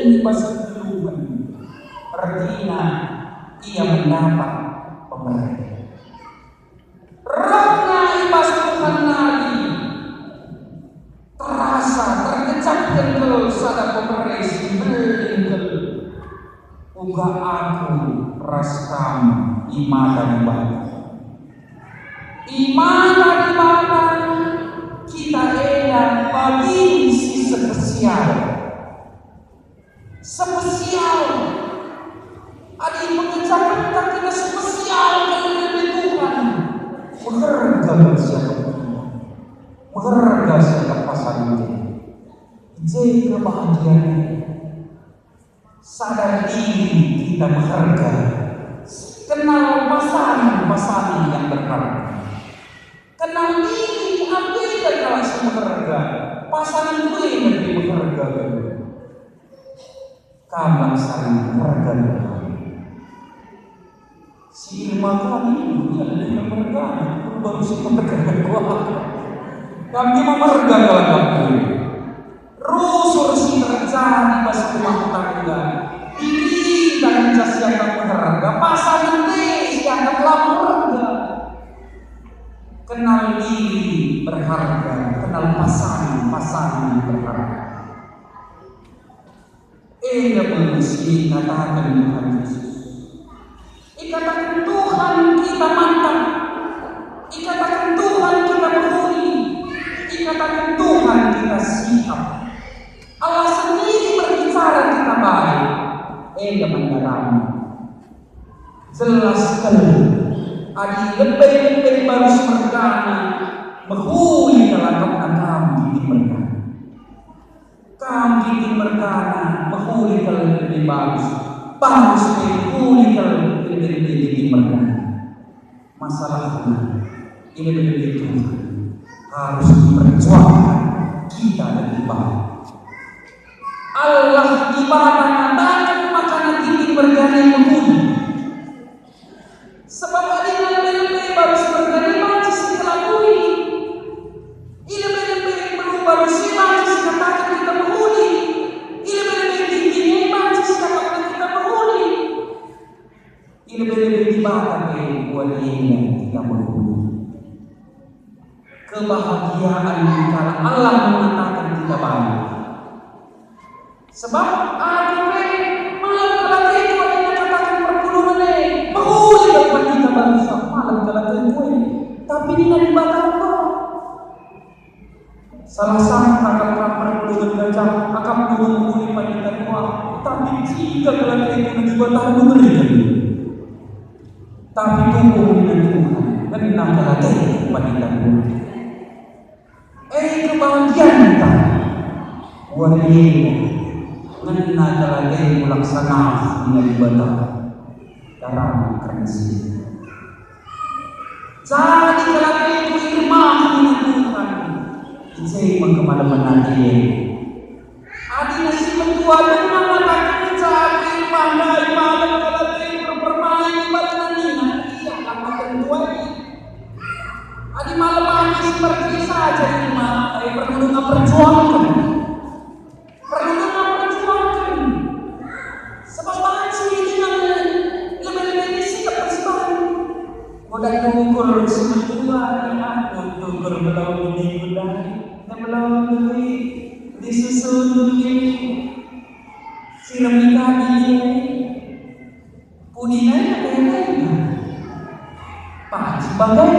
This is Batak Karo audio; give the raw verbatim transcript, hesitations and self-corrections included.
i bas kegeluhen, ertina ia mendapat pemere. Rehna i bas Tuhan nari, terasa tergejapken kal sada pemere si mbelin kal. Uga aku ras kam i mata Dibata. I mata Dibata kita enda bagin si spesial. Spesial. Adi pengejapenta kita spesial kal i lebe Tuhan, meherga kal siakap kita. Meherga siakap pasangen kita. I je kebahagiaan. Sadar diri kita meherga. Kenal pasangan-pasangan yang berharga. Kenal diri, ate kalak si meherga. Pasangan enda pe meherga. Kam lang saling meherga. Si Irma kami, ia lebih memergana, baru si memergana kuah. Kami memerga kalak kami. Rusur si terjadi bas rumah tangga. Diri dan jas yang memerga, pasangan deh yang telah memerga. Kenal diri berharga, kenal pasangan, pasangan berharga. Enda me si ikataken Tuhan Jesus. Ikataken Tuhan kita mantap. Ikataken Tuhan kita mehuli. Ikataken Tuhan kita sikap. Allah sendiri berbicara kita baik. Enda mendarami. Jelas kal, adi lebe-lebe baru mergana, mehuli kal akapna kam kin mergana. Kam kin mergana, mehuli kal lebe-lebe bagus. Bagus pe mehuli kal lebe-lebe kin mergana. Masalahna, i lebe-lebe Tuhan harus diperjuangkan kita lebih baik. Allah Dibata ngataken maka kin mergana mehuli. Sebab adi lebe-lebe baru mergana banci sikalakui. I lebe-lebe perlu baru si banci sikataken kita mehuli. I lebe-lebe tinggi banci sikataken kita mehuli. I lebe-lebe Dibata pe wari enda kita mehuli. Kebahagiaan kalak Allah mengatakan kita baik. Sebab aku pe malem kal ateku adi ngataken perpulungen e, mehuli kal pandita bangsa, malem kal ateku e. Tapi nina Dibata enggo. Salah sangka kal kam perpulungen gajah, akapndu mehuli pandita kuah, tapi ciga kal ateku nina Dibata enggo beriken. Tapi tunggu nina Tuhan, ngena kal ateku pandita kuah. E kebahagianta. Wari enda, ngena kal ateku laksana nina Dibata. Daram keren si. Jadi kal ateku Irma nina Tuhan. I je me kemalemen ate. Adi si metua denga ngatakenca ate Irma ndai malem kal ate perpermain i bas nina, ia kataken tuai. Adi malem ate si pergi saja Irma, eh, perlu denga perjuangken. Perlu denga perjuangken. Sebab banci denga lebe-lebe sikap persembahan. Oda ukur si metua, aku ukur belau di kudai. Belau duri, disusun duri, sirem ikadi, pudi nai lain-lain. Paji bagai.